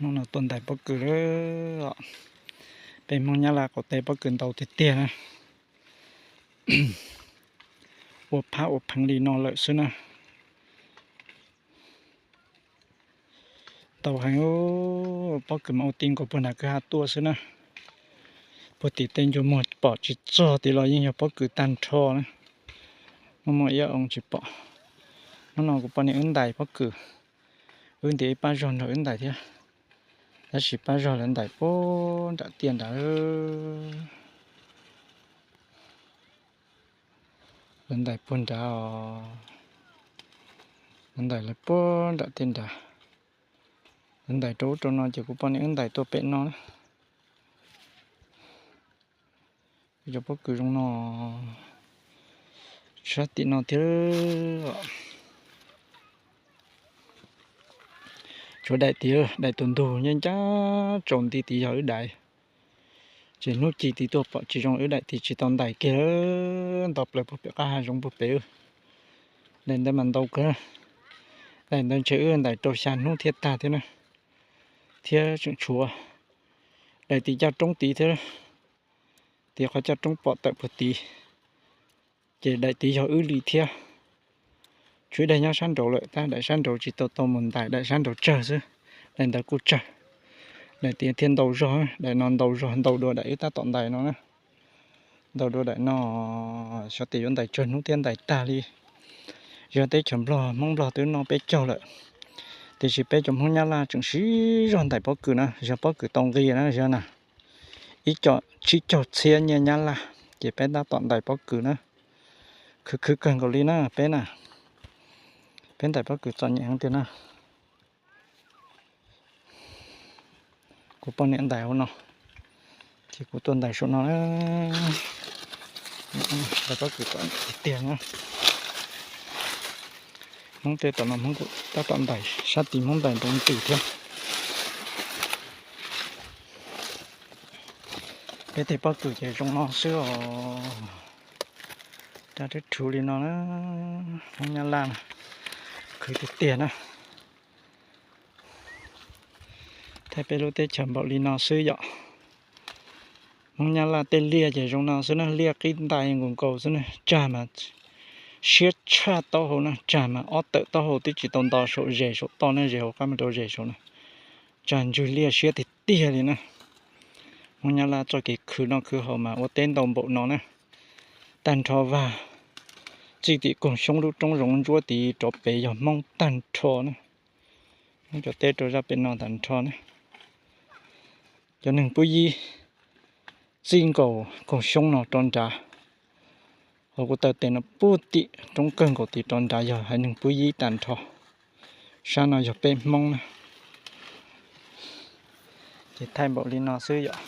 Hnub no tuaj ntais pob kws lawm. Peb Hmoob Nyab Laj qaum teb pob kws ntau tiag tiag na. Ua phab ua pheev li no lawm xwb na. Ntau heev, pob kws mas ua ti nkaus puag nram kwj ha tuaj xwb na. Puag tim tej ncua muag pom tsis txog tid los yeej yog pob kws tag nrho na. Muaj muaj ib oo tsis pom. Hnub no kuv poj niam wb ntais pob kws, wb ntiav ib pab zog nrog wb ntais thiab, tab sis pab zog lawv ntais puag nram tiaj nrad. Lawv ntais puag nrad os, lawv ntais lawv puag nram tiaj nrad. Lawv ntais rau ub rau no ces kuv poj niam wb ntais tuaj pem no na. Cov pob kws zoo no, sab tim no thiab. Tshuav daim tid, daim tus ntug nyob ncaj tsaus nti tid yog wb daim. Ces hnub ci tid tuaj pom tsis zoo wb daim tid tsis tau ntais kiag, nto plaws puag pem qab hav zoov puag pem. Daim ntawd mas ntau kawg, daim ntawd ntshe wb ntais rau xya hnub thiaj tag thiab na, thiab tseem tshuav daim tid caj roob tid thiab. Tim qhov caj roob pom tawm puag tid, ces daim tid yog wb li thiab. Tshuav ib daim nyob sab nraud lawm tab daim sab nraud tsis tau tau mus ntais, daim sab nraud tsawg xwb, daim ntawd kuj tsawg. Daim tid thiaj ntau zog, daim no ntau zog ntau dua daim wb tab tom ntais no na. Ntau dua daim no, xyov tias yuav ntais tsawg hnub thiaj ntais tag li. Yog teb chaws Nplog Hmoob Nplog twb noj peb caug lawm, tiam sis peb cov Hmoob Nyab Laj tseem siv zog ntais pob kws na, yog pob kws tau nqi na yog na. Ib co tsib caug txhiab nyiaj Nyab Laj, ces peb tab tom ntais pob kws na. Khwv khwv kawg nkaus li na peb na, peb ntais pob kws txom nyem heev tiag na. Kuv poj niam ntais hauv no, ces kuv tuaj ntais saum no na. Ntais pob kws txom nyem tiag tiag na. Hmoob tej tom no Hmoob kuj tab tom ntais, sab tid Hmoob ntais nroo ntws thiab. Peb tej pob kws ces zoo no xwb os. Rab rhwv rhuv li no na, Hmoob Nyab Laj na, khwv tiag tiag na. Thaij peb lub teb chaws npaum li no xwb yom. Hmoob Nyab Laj tej liaj ces zoo no xwb na, liaj qib ntais nkaus nkaus xwb na, tsag mas siab tshaj taub hau na, tsag mas ob tawm taub hau twb tsis tau nto saum zes saum toj na, zes hauv qab mus rau zes saum na. Tsag ntswg liaj siab tiag tiag li na. Hmoob Nyab Laj txoj kev khwv noj khwv haus mas ua teb ntau npaum no na. Tag nrho vag txij tim koog xyoob lub roob zoov ntsuab tid rov pem yog Hmoob tag nrho na. Hmoob cov teb rau zaj pem no tag nrho na. Cov neeg pub yib txij nkaus koog xyoob no rov nrad, hauv kuv taw tes no pub tim roob kawg nkaus tid rov nrad yog haiv neeg pub yib tag nrho. Sab no yog peb Hmoob na. Ces thaij npaum li no xwb yom.